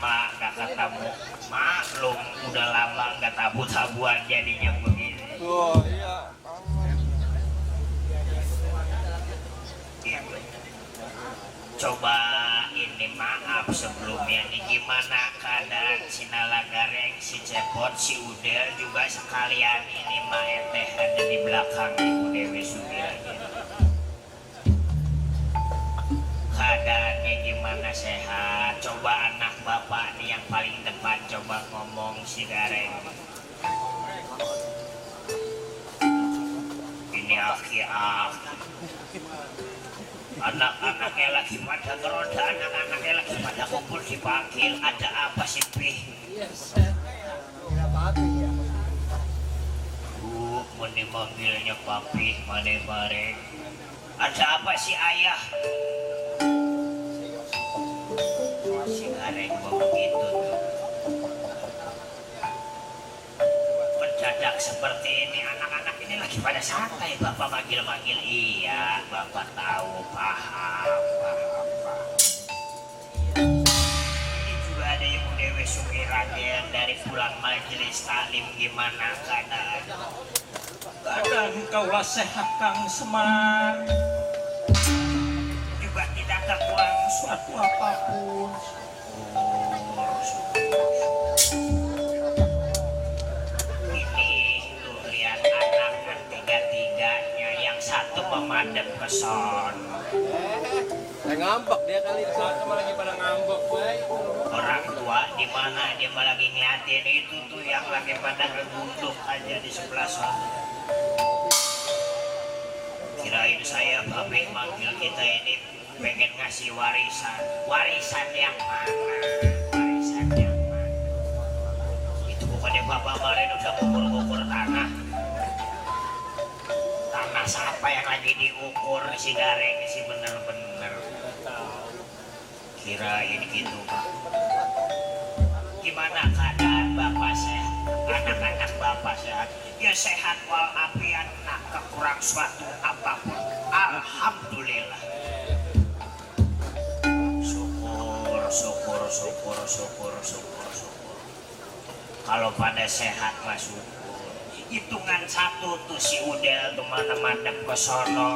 lama nggak ketemu, maklum udah lama nggak tabu-tabuan jadinya begini. Oh iya. Gitu. Coba ini maaf sebelumnya nih, gimana keadaan si Nalagareng, si Cepot, si Udel juga sekalian ini mah teh ada di belakang Ibu Dewi Sugiyati. Keadaannya gimana, sehat? Coba anak bapak nih yang paling depan coba ngomong si Gareng. Ini aki-aki. Anak-anaknya lagi pada ngeronda, anak-anaknya lagi pada kumpul dipanggil. Ada apa sih, Pi? Meni manggilnya papi, mana bareng. Ada apa sih ayah? Si Gareng begitu tuh. Mendadak seperti ini, anak-anak ini lagi pada santai. Bapak manggil-manggil, iya, bapak tahu, paham. Ini juga ada Ibu Dewi Sukiraden dari pulang majelis taklim, gimana keadaan? Keadaan kaulah sehat Kang Semar. Juga tidak kekurangan Suatu apapun. Ini tuh lihat anak tiga-tiganya, yang satu memadam ke sono. Ngambek dia kali itu. Sama lagi pada ngambek, baik. Orang tua di mana dia malah lagi ngeliatin itu tuh yang lagi pada ngebunduk aja di sebelah sana. Kirain saya babe manggil kita ini pengen ngasih warisan. Warisan yang mana? Warisan yang mana? Itu bukannya bapak kemarin udah ngukur-ngukur tanah. Tanah siapa yang lagi diukur si Gareng sih, bener-bener. Kirain gitu, Pak. Gimana keadaan bapak sehat? Anak-anak bapak sehat? Ya sehat walafiat, tak kekurang suatu apapun. Alhamdulillah. Syukur. Kalau pada sehat mah syukur. Hitungan satu tuh si Udel tuh mana madep ke sono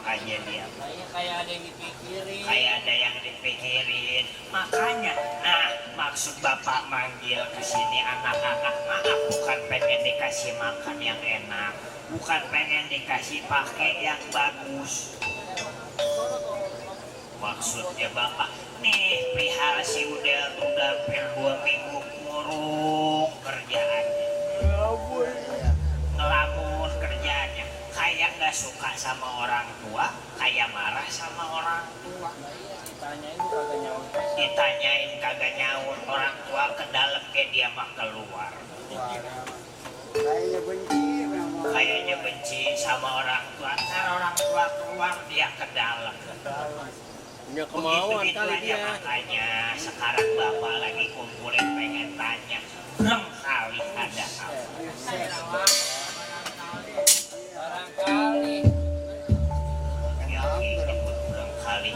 aja dia. Kayak ada yang dipikirin. Kayak ada yang dipikirin. Makanya, nah maksud bapak manggil ke sini anak-anak, maaf bukan pengen dikasih makan yang enak, bukan pengen dikasih pakai yang bagus. Maksudnya bapak, nih perihal si Udel tuh udah hampir 2 minggu ngurung kerjaannya. Ngelamun kerjaannya, kayak gak suka sama orang tua, kayak marah sama orang tua. Ditanyain kagak nyaut, orang tua ke dalam dia mah keluar. Kayaknya benci sama orang tua. Ntar orang tua keluar, dia ke dalam. Punya kemauan Begitu kali aja dia. makanya sekarang bapak lagi kumpulin pengen tanya, barangkali ada apa? Barangkali. Ya disebut barangkali.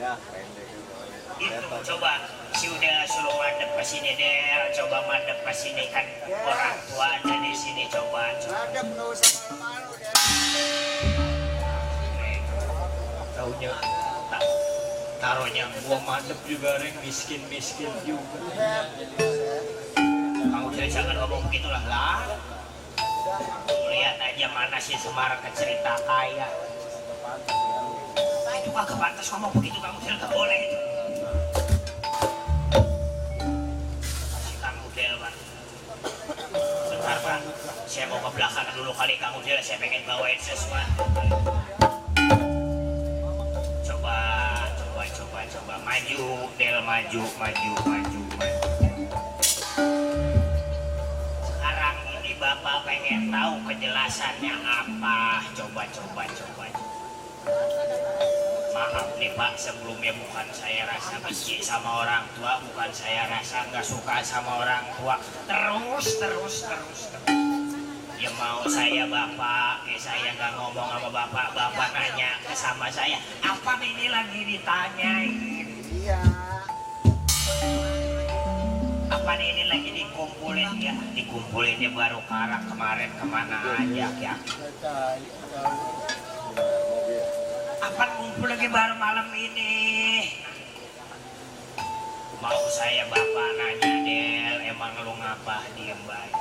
Ya, pendek. Itu coba si udah suruh madep ke sini deh, coba madep ke sini kan orang tua ada di sini, coba. Madep nggak usah malu-malu deh. Taunya taruhnya gua madep juga reng, miskin juga. Kamu jangan ngomong begitulah lah. Lihat aja mana si Semar ke cerita kaya. Itu kagak pantas ngomong begitu, kamu tidak boleh itu. Si kamu Del, Pak. Bentar, Pak. Saya mau ke belakang dulu kali kamu Del, saya pengen bawain sesuatu. Coba maju Del, maju. Sekarang ini bapak pengen tahu kejelasannya apa. Coba. Maaf nih Pak, sebelumnya bukan saya rasa benci sama orang tua, bukan saya rasa nggak suka sama orang tua. Terus. Ya mau saya bapak, saya nggak ngomong sama bapak, bapak nanya ke sama saya, apa ini lagi ditanyain? Iya. Apa ini lagi dikumpulin ya? Dikumpulin ya baru karang kemarin kemana aja ya? Apa ngumpul lagi baru malam ini? Mau saya bapak nanya, Del, emang lu ngapa diem baik?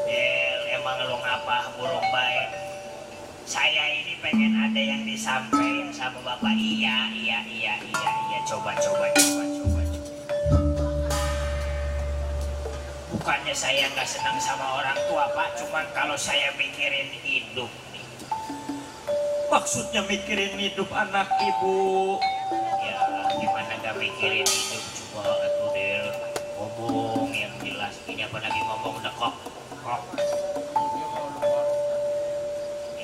Del, emang lu ngapa burung baik? Saya ini pengen ada yang disampaikan sama bapak. Iya, coba. Bukannya saya nggak senang sama orang tua pak, cuman kalau saya mikirin hidup nih. Maksudnya mikirin hidup anak ibu. Ya gimana nggak mikirin hidup, coba atuh Del, ngomong yang jelas. Ini apa lagi ngomong udah kok.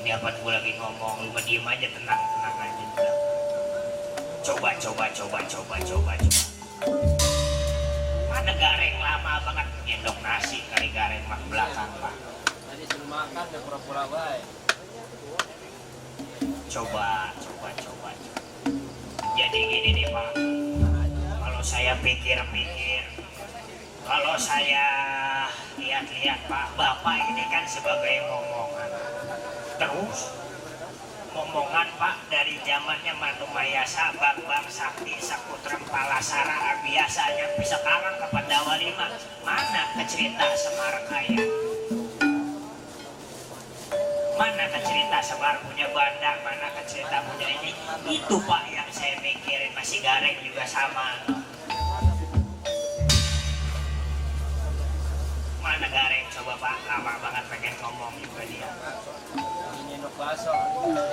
Ini apa gue lagi ngomong, lu diem aja, tenang aja udah. Coba. Mana gareng lama banget ngendok nasi kali gareng mak belakang pak. Tadi suruh makan udah pura-pura baik. Coba. Jadi gini nih pak, kalau saya pikir-pikir, kalau saya lihat-lihat pak, bapak ini kan sebagai ngomongan, terus ngomongan pak dari zamannya Manu Mayasa, Bambang Sakti, Saputra Palasara, biasanya bisa sekarang ke Pandawa 5. Mana kecerita Semar Kaya? Mana kecerita Semar punya Banda? Mana kecerita punya ini? Itu pak yang saya mikirin, masih gareng juga sama. Mana gareng coba pak, lama banget pengen ngomong juga dia. Nyendok baso.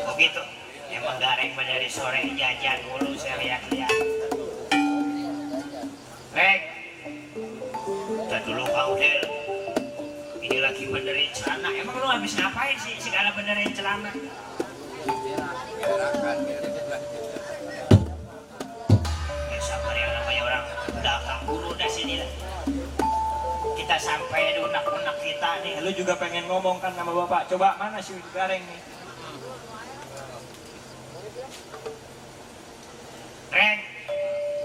Oh gitu, emang gareng dari sore jajan mulu saya lihat-lihat. Rek, kita dulu Kang Del, ini lagi benerin celana. Emang lu habis ngapain sih segala benerin celana? Ya sabar, yang namanya orang dagang buru dah sini lah. Kita sampai di unak-unak kita nih. Lu juga pengen ngomong kan sama bapak. Coba mana si gareng nih? Reng,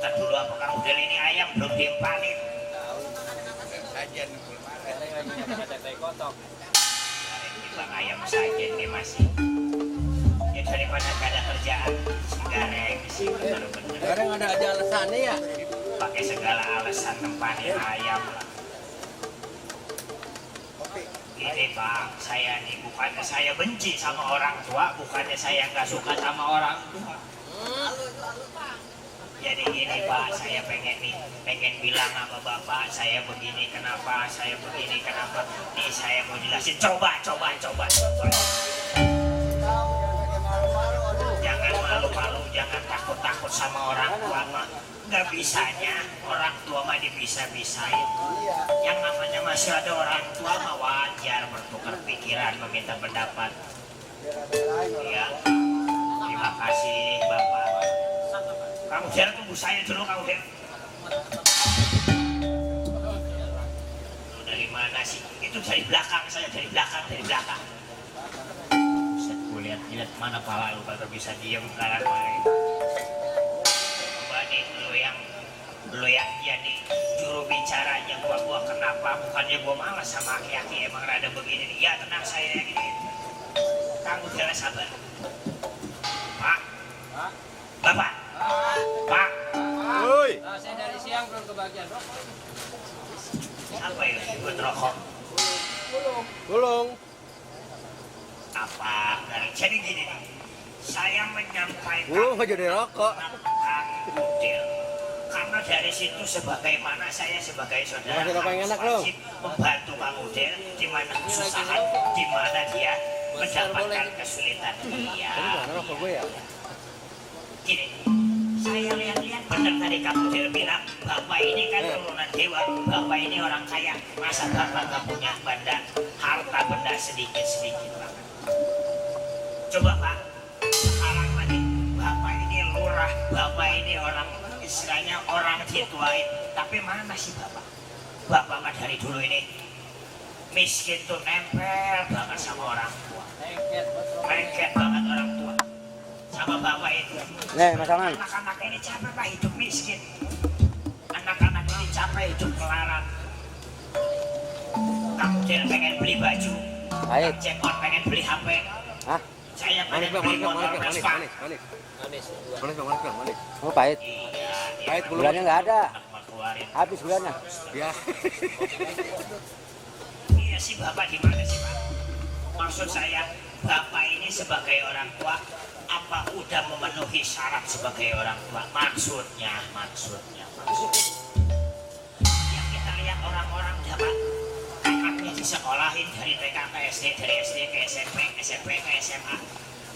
ntar dulu apa Kang Udel ini ayam belum diempanin. Sajian belum ada. Lagi nyapa teh kotok. Gareng bilang ayam saja nih masih. Ya daripada gak ada kerjaan, si gareng sih bener-bener. Sekarang ada aja alasannya ya. Pakai segala alasan nempanin ayam lah. Ini pak, saya nih bukannya saya benci sama orang tua, bukannya saya nggak suka sama orang tua. Jadi gini pak, saya pengen bilang sama bapak, saya begini kenapa, nih saya mau jelasin, coba. Jangan malu-malu, jangan takut sama orang tua mah. Nggak bisanya orang tua mah dibisa-bisain. Yang namanya masih ada orang tua mah wajar bertukar pikiran, meminta pendapat. Ya, terima kasih bapak. Kamu jangan tunggu saya dulu, kamu jangan. Lu dari mana sih? Itu dari belakang saya, dari belakang. Bisa gue lihat mana pala lu kagak bisa diem sekarang kemarin. Coba nih lu yang jadi juru bicaranya gua kenapa? Bukannya gua malas sama aki-aki, emang rada begini nih. Ya tenang saya yang gini. Kamu jangan sabar. Pak. Bapak. Pak. Woi. Nah, saya dari siang belum kebagian, Bro. Apa ya? Buat rokok. Gulung. Apa? Jadi gini nih. Saya menyampaikan Gulung aja dari rokok. Kang Udel. Karena dari situ sebagaimana saya sebagai saudara Masih rokok yang enak, wajib membantu Kang Udel di mana kesusahan, di mana dia mendapatkan kesulitan. Iya. Mana rokok gue ya? Gini, saya lihat-lihat benar tadi Kang Udel bilang bapak ini kan turunan dewa, bapak ini orang kaya, masa bapak nggak punya harta benda sedikit banget. Coba pak, sekarang lagi bapak ini lurah, bapak ini orang istilahnya orang dituain, tapi mana sih bapak? Bapak mah dari dulu ini miskin tuh nempel banget sama orang tua, lengket banget orang tua sama bapak itu. Masangan. Anak-anak ini capek pak hidup miskin, anak-anak ini capek hidup melarat. Kang Del pengen beli baju, Kang Cekot pengen beli HP, saya pengen beli motor Vespa. Oh pahit. Iya, Bulannya nggak ada. keluarin. Habis bulannya. Ya. Iya sih bapak di mana sih pak? Maksud saya bapak ini sebagai orang tua apa udah memenuhi syarat sebagai orang tua? Maksudnya. Yang kita lihat orang-orang dapat anaknya disekolahin dari TK ke SD, dari SD ke SMP, SMP ke SMA.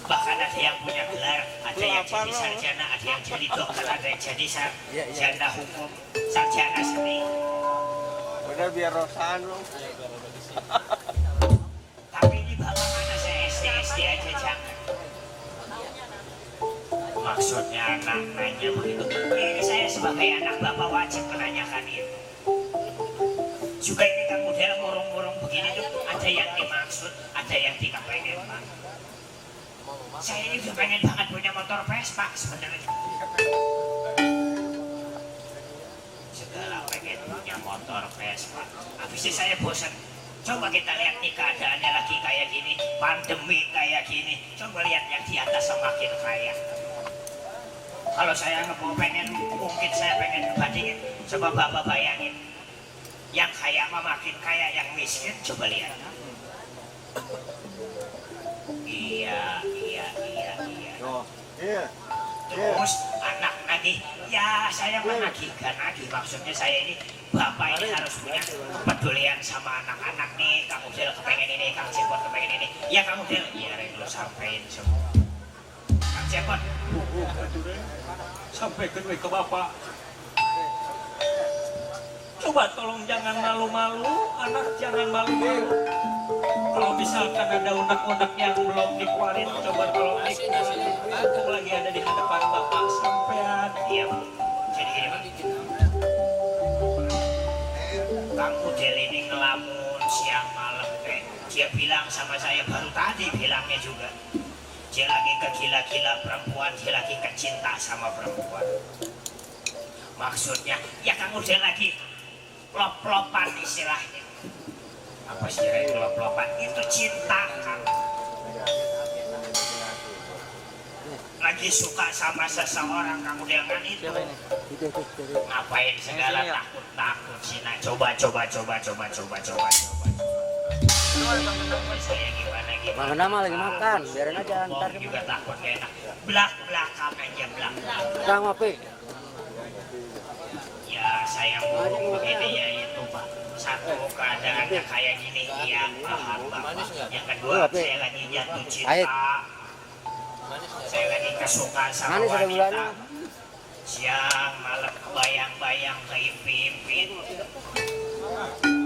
Bahkan ada yang punya gelar, ada yang jadi sarjana, ada yang jadi dokter, ada yang jadi sarjana hukum, sarjana seni. Udah biar rosaan lo. Tapi ini bapak mana saya SD aja jangan. Maksudnya anak nanya begitu. Ini saya sebagai anak bapak wajib menanyakan itu. Juga ini kan model murung-murung begini tuh ada yang dimaksud, ada yang tidak pengen pak. Saya ini udah pengen banget punya motor Vespa sebenarnya. Segala pengen punya motor Vespa. Habisnya saya bosan. Coba kita lihat nih keadaannya lagi kayak gini, pandemi kayak gini. Coba lihat yang di atas semakin kaya. Kalau saya pengen, mungkin saya pengen bandingin. Coba bapak bayangin, yang kaya mah makin kaya, yang miskin coba lihat. Iya. Terus anak nagih, ya saya menagih maksudnya saya ini bapak ini harus punya kepedulian sama anak-anak nih. Kang Udel kepengen ini, Kang Cepot kepengen ini. Ya Kang Udel, ya Reno sampein semua. Kang Cepot, sampaikan ke bapak. Coba tolong jangan malu-malu, anak jangan malu-malu. Kalau misalkan ada unek-unek yang belum dikeluarin, coba tolong dikeluarin. Aku lagi ada di hadapan bapak sampean. Iya bu. Jadi gini pak. Kang Udel ini ngelamun siang malam dia bilang sama saya baru tadi bilangnya juga. Dia lagi kegila-gila perempuan, dia lagi kecinta sama perempuan. Maksudnya, ya Kang Udel lagi lop-lopan istilahnya. Apa sih itu lop-lopan? Itu cinta kan. Lagi suka sama seseorang Kang Udel kan itu. Ngapain segala takut sih? Nah, coba. Saya gimana? Makan nama lagi makan, biarin aja ntar. Juga takut enak. Belak-belakan aja belak-belakan. Kang ngopi. Ya saya mau begini ya itu pak. Satu keadaannya kayak gini ya paham bapak. Yang kedua saya lagi jatuh cinta. Saya lagi kesuka sama wanita. Siang malam bayang-bayang keipin.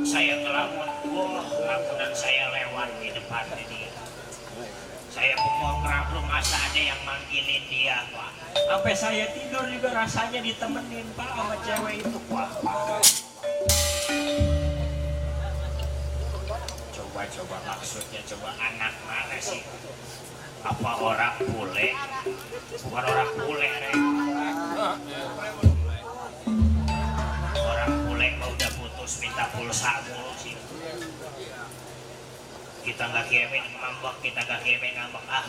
Saya ngelamun, lamunan saya lewat di depan dia. Saya mau ngerablung masa ada yang manggilin dia pak. Sampai saya tidur juga rasanya ditemenin pak sama cewek itu pak. Coba maksudnya anak mana sih? Apa orang bule? Bukan orang bule Rek. Orang bule mah udah putus minta pulsa mulu sih. Kita nggak kirimin ngambek,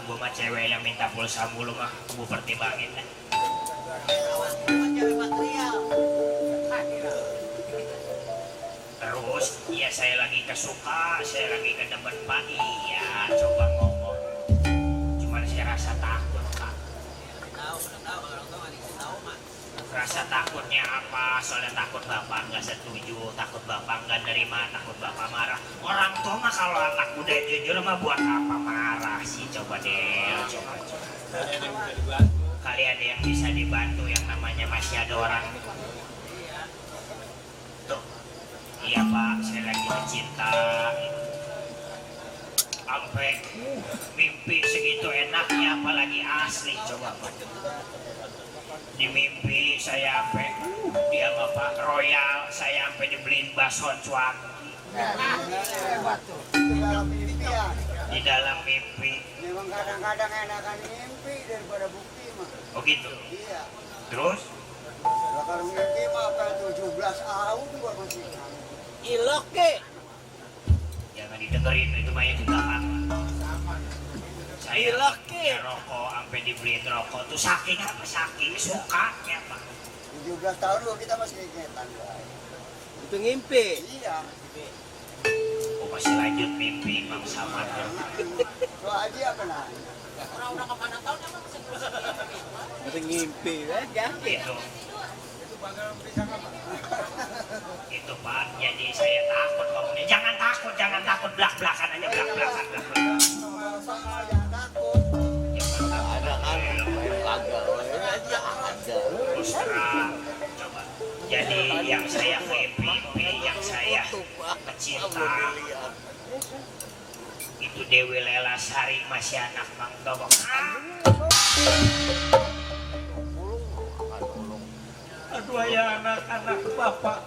gua mah cewek yang minta pulsa mulu mah gua pertimbangin deh. Terus ya saya lagi kesuka, saya lagi kedemen pak. Iya coba ngomong, cuman saya rasa takut pak. Rasa takutnya apa? Soalnya takut bapak nggak setuju, takut bapak nggak nerima, takut bapak marah. Orang tua mah kalau anak udah jujur mah buat apa marah sih? Coba deh, coba. Kali ada yang bisa dibantu yang namanya masih ada orang. Tuh, iya pak, saya lagi mencinta. Sampai mimpi segitu enaknya, apalagi asli coba pak. Di mimpi saya sampai dia bapak royal, saya sampai dibeliin bakso cuanki. Dalam mimpi ya. Di dalam mimpi. Memang kadang-kadang enakan mimpi daripada bukti mah. Oh gitu. Iya. Terus Lah kalau mimpi mah apa 17 tahun gua masih. Ilok ke. jangan didengerin itu mah yang di belakang. Saya Ilok, Ki. punya rokok sampai dibeliin rokok tuh saking apa saking sukanya Pak. 17 tahun gua kita masih ingetan guys. Itu ngimpi. Iya. Oh masih lanjut mimpi Mang Samad. Lo aja apa nah? Itu ngimpi aja. Itu Pak, jadi saya takut ngomongnya. Jangan takut belak-belakan aja belak-belakan. Sama yang takut. Ada kan main kagak aja ada. Terus terang, coba. Jadi yang saya mimpi, yang saya pecinta itu Dewi Lela Sari masih anak Mang Dobok. Aduh ya anak-anak bapak.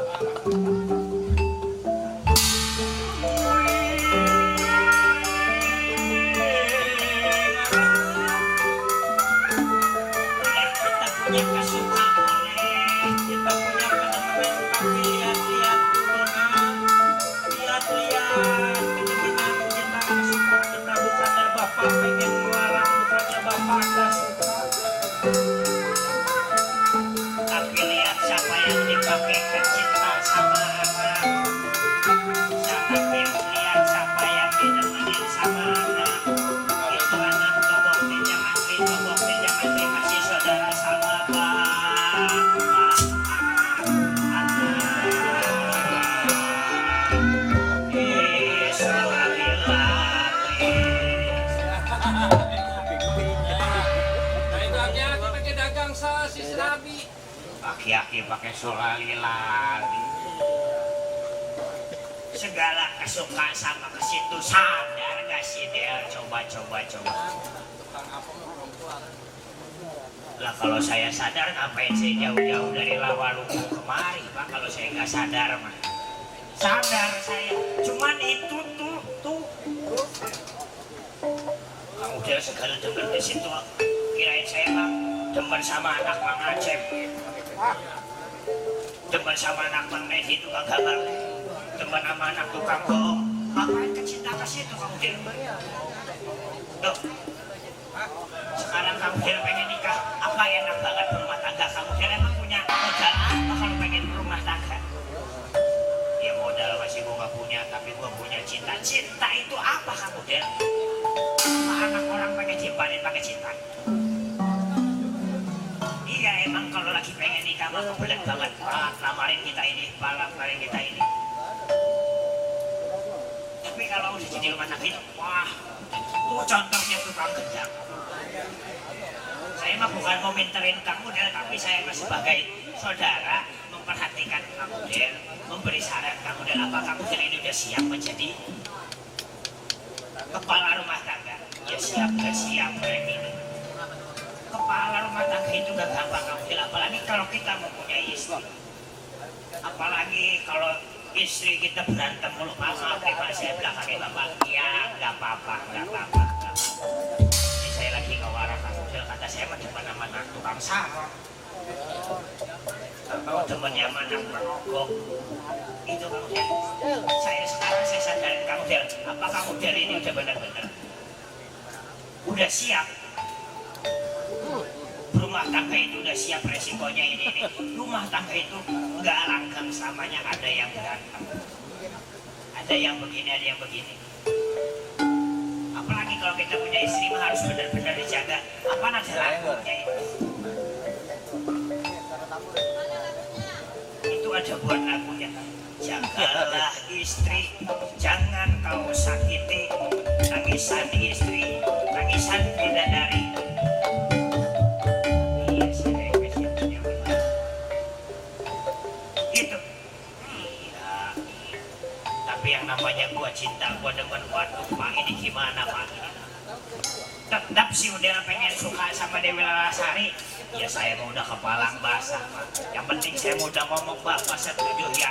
Kita punya kesukaan, kita punya ketemuan, tapi lihat-lihat lihat-lihat ketemuan kita suka, kita bukannya bapak pengen jualan, bukannya bapak gak suka. Tapi lihat siapa yang dipakai cinta sama anak. Lihat siapa yang ditemenin sama anak. Itu anak dobok di zaman masih saudara sama bapak. Aki-aki pakai solalilali. Segala kesukaan sama ke situ sadar gak sih Del? Coba. Lah kalau saya sadar ngapain saya jauh-jauh dari Lawaluku kemari Pak? Kalau saya nggak sadar mah. Sadar saya. Cuman itu tuh. Kamu Del segala denger di situ. Kirain saya mah demen sama anak Mang Acep. Demen sama anak Mang Nedi itu kagak ngerti. Demen sama anak tukang bohong. Ngapain kecinta ke situ kamu Del? Dok. Sekarang kamu Del pengen nikah. Apa enak banget berumah tangga kamu Del? Emang punya modal apa kalau pengen berumah tangga? Ya modal masih gua gak punya, tapi gua punya cinta. Cinta itu apa kamu Del? Apa anak orang pengen simpanin pakai cinta? Iya emang kalau lagi pengen nikah mah kebelet banget Pak, lamarin kita ini. Tapi kalau udah jadi rumah tangga itu, wah, itu contohnya tukang gendang. Saya mah bukan komentarin kamu Del, tapi saya mah sebagai saudara memperhatikan kamu Del, memberi saran kamu Del. Apa kamu Del ini udah siap menjadi kepala rumah tangga? Ya siap, gak siap kayak gini. Kepala rumah tangga itu gak gampang kamu Del, apalagi kalau kita mempunyai istri. Apalagi kalau istri kita berantem mulu. Maaf Pak, saya belakangnya bapak. Ya gak apa-apa. Ini saya lagi ke warung kamu Del, kata saya mah demen sama anak tukang sarung. Kalau temennya mana merokok itu kamu Del. Saya sadarin kamu Del. Apa kamu Del ini udah benar-benar udah siap? Rumah tangga itu udah siap resikonya ini. Rumah tangga itu nggak langgeng selamanya, ada yang berantem, ada yang begini. Apalagi kalau kita punya istri mah harus benar-benar dijaga. Apa ada lagunya itu? Itu ada buat lagunya. Jagalah istri, jangan kau sakiti. Tangisan istri, tangisan bidadari. Gitu. Iya. Tapi yang namanya gua cinta, gua demen, waduh Pak ini gimana Pak? Tetap sih udah pengen suka sama Dewi Lela Sari. Ya saya mau udah kepalang basah Pak. Yang penting saya mau udah ngomong Bapak setuju ya.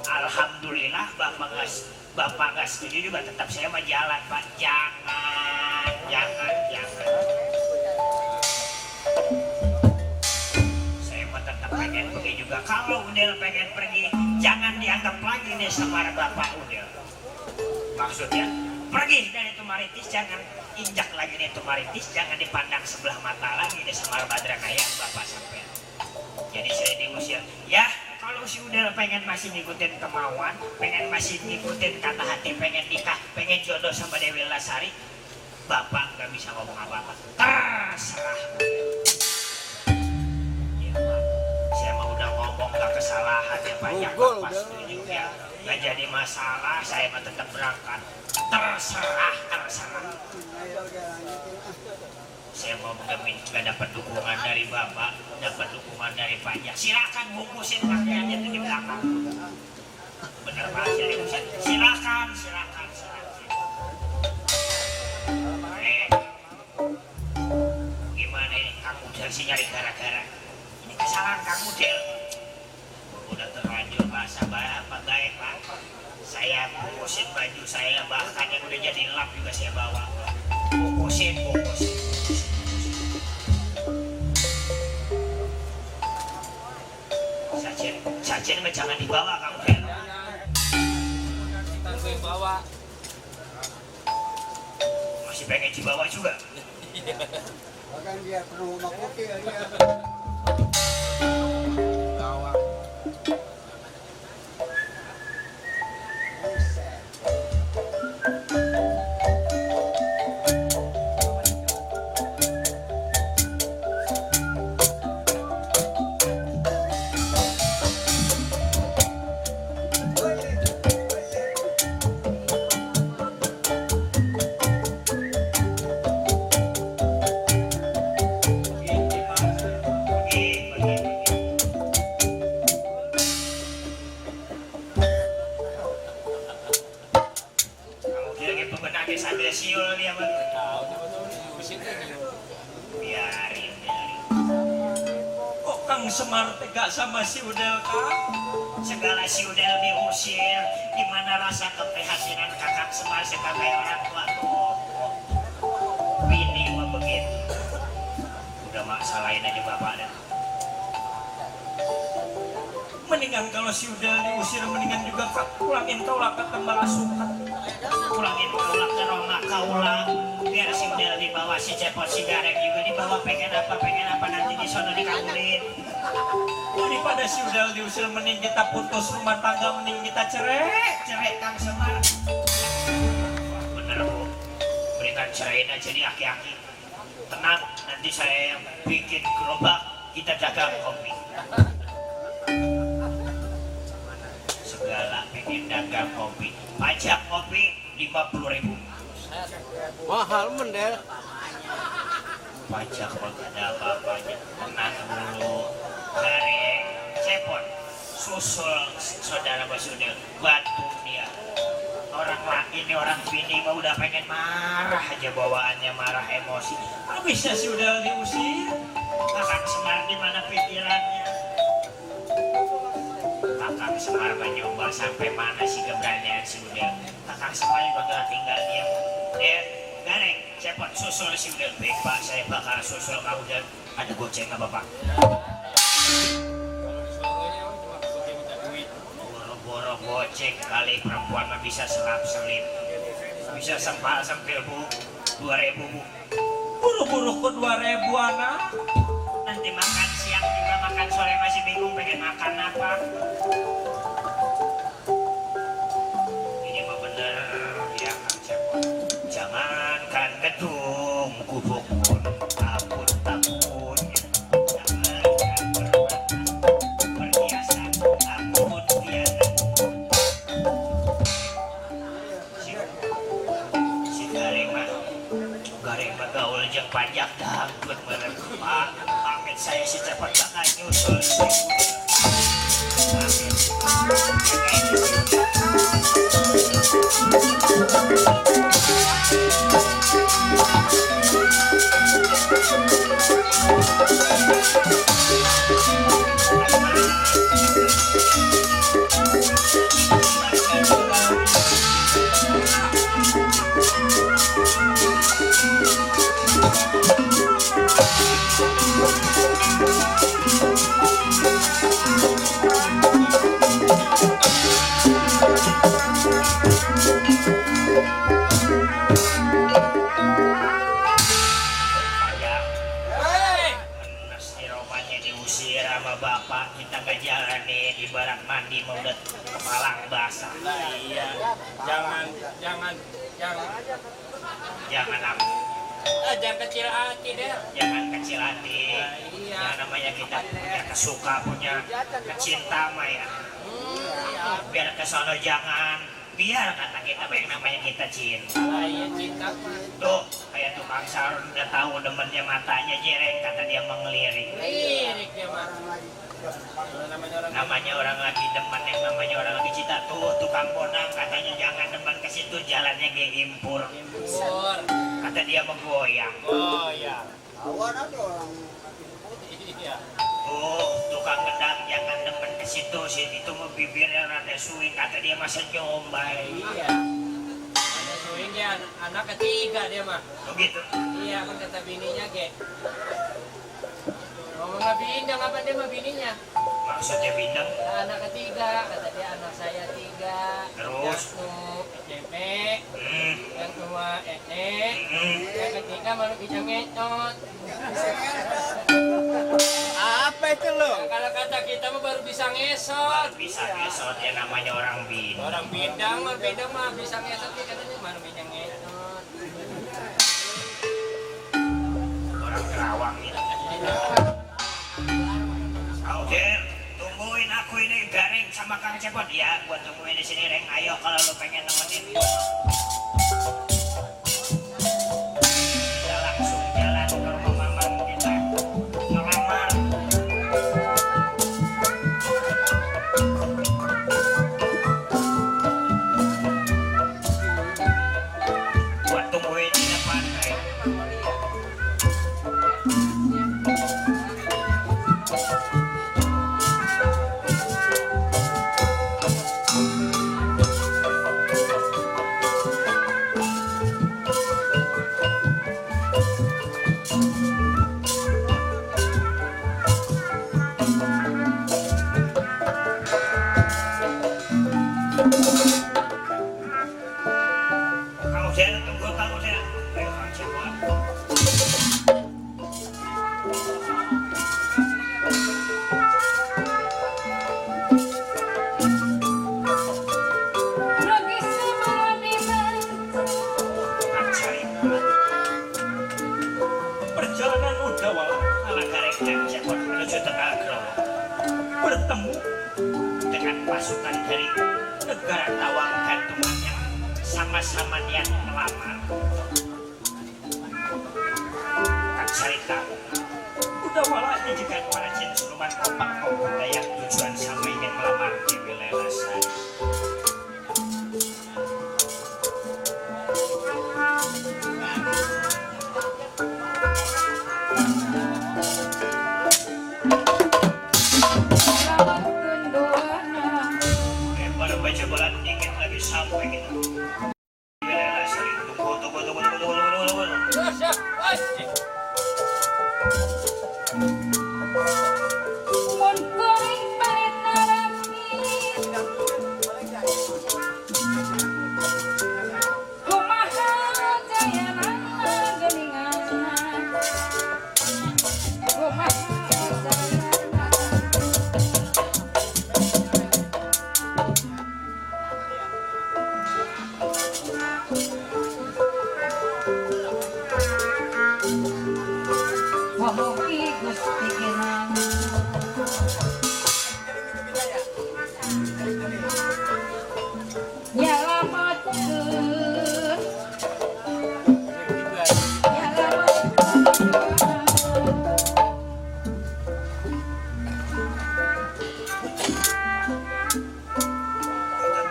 Alhamdulillah Bapak nggak setuju juga tetap saya mau jalan Pak. Jangan. Saya mau tetap pengen pergi juga. Kalau Udel pengen pergi, jangan dianggap lagi nih sama Bapak Udel. Maksudnya pergi dari Tumaritis, jangan injak lagi nih Tumaritis, jangan dipandang sebelah mata lagi nih sama Badranaya Bapak sampai. Jadi saya diusir. Ya kalau si Udel pengen masih ngikutin kemauan, pengen masih ngikutin kata hati, pengen nikah, pengen jodoh sama Dewi Lasari, Bapak nggak bisa ngomong apa-apa. Terserah. Ya Pak, saya mau udah ngomong nggak kesalahan ya Pak. Yang Bapak setuju ya. Gak jadi masalah, saya mah tetap berangkat. Terserah. Saya mau menjamin gak dapat dukungan dari Bapak, dapat dukungan dari pajak. Silakan bungkusin pakaiannya itu di belakang. Bener Pak, silakan. Gimana ini, Kang Udel sih nyari gara-gara. Ini kesalahan Kang Udel. Udah terlanjur bahasa Bapak baik Pak. Saya bungkusin baju saya, bahkan yang udah jadi lap juga saya bawa. Bungkusin. Sajen jangan dibawa kamu Udel. Kita bawa. Masih pengen dibawa juga. Bahkan dia perlu makuti dia. Bawa. Semar tegak sama si Udel Kang. Segala si Udel diusir, gimana rasa keprihatinan Kakak Semar sebagai orang tua tuh. Bini mah begitu. Udah mak salahin aja Bapak dah. Mendingan kalau si Udel diusir, mendingan juga pulangin kaulah ke Tembala Sukat. Pulangin kaulah ke Roma kaulah. Biar si Udel dibawa, si Cepot, si Gareng juga dibawa, pengen apa nanti di sono dikabulin. Daripada si Udel diusir, mending kita putus rumah tangga, mending kita cerai Kang Semar. Bener Bu, berikan ceraiin aja di aki-aki. Tenang, nanti saya bikin gerobak, kita dagang kopi. Segala pengen dagang kopi, pajak kopi 50.000. Mahal Mendel. Pajak kok ada apa-apanya. Tenang dulu. Gareng, Cepot, susul saudara Mas Udel, bantu dia. Ini orang bini mah udah pengen marah aja bawaannya, marah emosi. Habisnya si Udel diusir. Kakak Semar di mana pikirannya? Kakak Semar mencoba sampai mana sih keberanian si Udel. Kakak Semar juga gak tinggal diam. Gareng, Cepot, susul si Udel. Baik Pak, saya bakal susul Kang Udel. Ada goceng nggak Bapak? Boro-boro gocek kali perempuan mah bisa selap-selip, bisa sempil Bu, 2.000 Bu. Buru-buru ke 2.000 anak. Nanti makan siang juga, makan sore masih bingung pengen makan apa. Ini mah bener ya Kang Cepot. Jangankan gedung gubuk pun takut. Pajak dangdut bener Pak, pamit saya si Cepot bakal nyusul si Udel. sama bapak kita ngejalanin ibarat mandi mau udah kepala basah. Lah iya. Jangan Jangan jangan kecil hati deh. jangan kecil hati. Iya. Ya namanya kita punya kesuka punya kecinta mah ya. Biar kesono jangan biar kata kita yang namanya kita cinta. Lah iya cinta mah. Tuh kayak tukang sarung udah tahu demennya matanya jereng kata dia mengelirik. Lirik dia mah. Namanya orang lagi demen yang namanya orang lagi cinta tuh tukang bonang katanya jangan demen ke situ jalannya kayak impur. Impur. Kata dia menggoyang. Oh ya. Awan ada orang. Iya. Oh, tukang gendang jangan demen ke situ sih itu mau bibirnya rada suing kata dia masa nyombay. Iya. Ada swing dia anak ketiga dia mah. Begitu. Iya kan kata bininya ge. Ngomong sama bindang apa dia sama bininya? Maksudnya bintang. Anak ketiga kata dia anak saya 3. Terus? Yang SMP, Hmm. yang kedua SD, Hmm. yang ketiga malu bisa ngetot. Apa itu lo? Kalau kata kita mah baru bisa ngesot. Bisa ngesot ya namanya orang bintang. Orang bindang mah bisa ngesot dia katanya baru bisa ngetot. Orang Kerawang ini. Oke, tungguin aku ini Garing sama Kang Cepot ya. Gua tungguin di sini Reng. Ayo kalau lu pengen nemenin gua. Kita langsung jalan ke rumah Mamang kita. Ngelamar. Gua tungguin di depan Reng. Kang Usen, tunggu Kang Usen. Ayo Kang Cepot. Kang Cari. Perjalanan Udawa ala Garing Kang Cepot menuju Tegal Grong bertemu dengan pasukan dari negara Tawang Gantungan yang sama-sama niat melamar. Kang Carita, Udawala dijaga para jin suluman kompak-kompak dayak tujuan sama ingin melamar di wilayah Lasari. Baru baca bola dikit lagi sampai gitu. Wilayah Lasari, tunggu. Terus ya,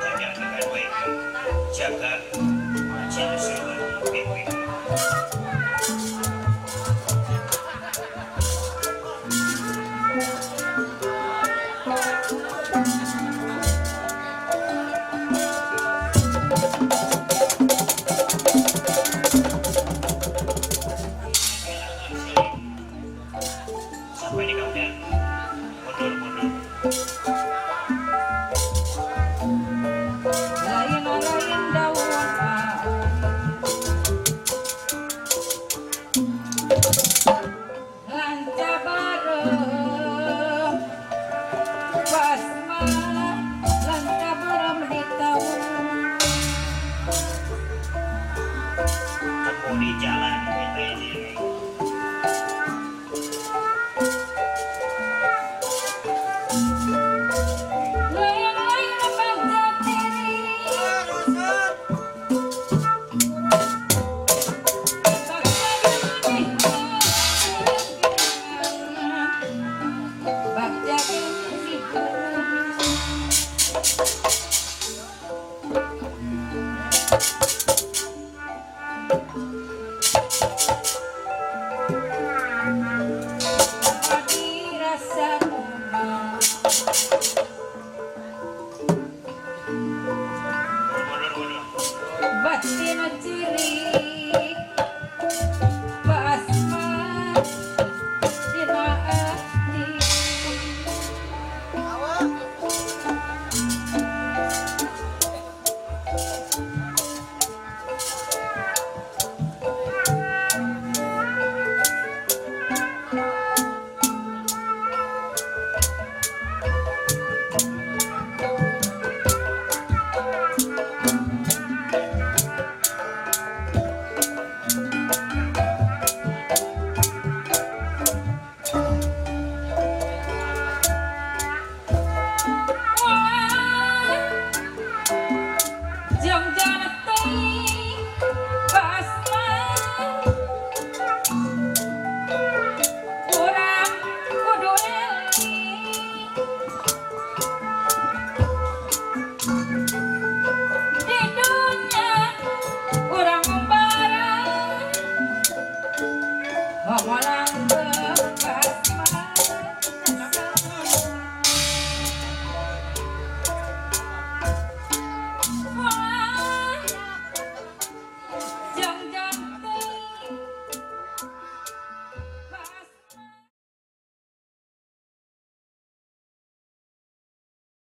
Tanya dengan baik, jaga jin suluman pimpin. Sampai di kemudian mundur.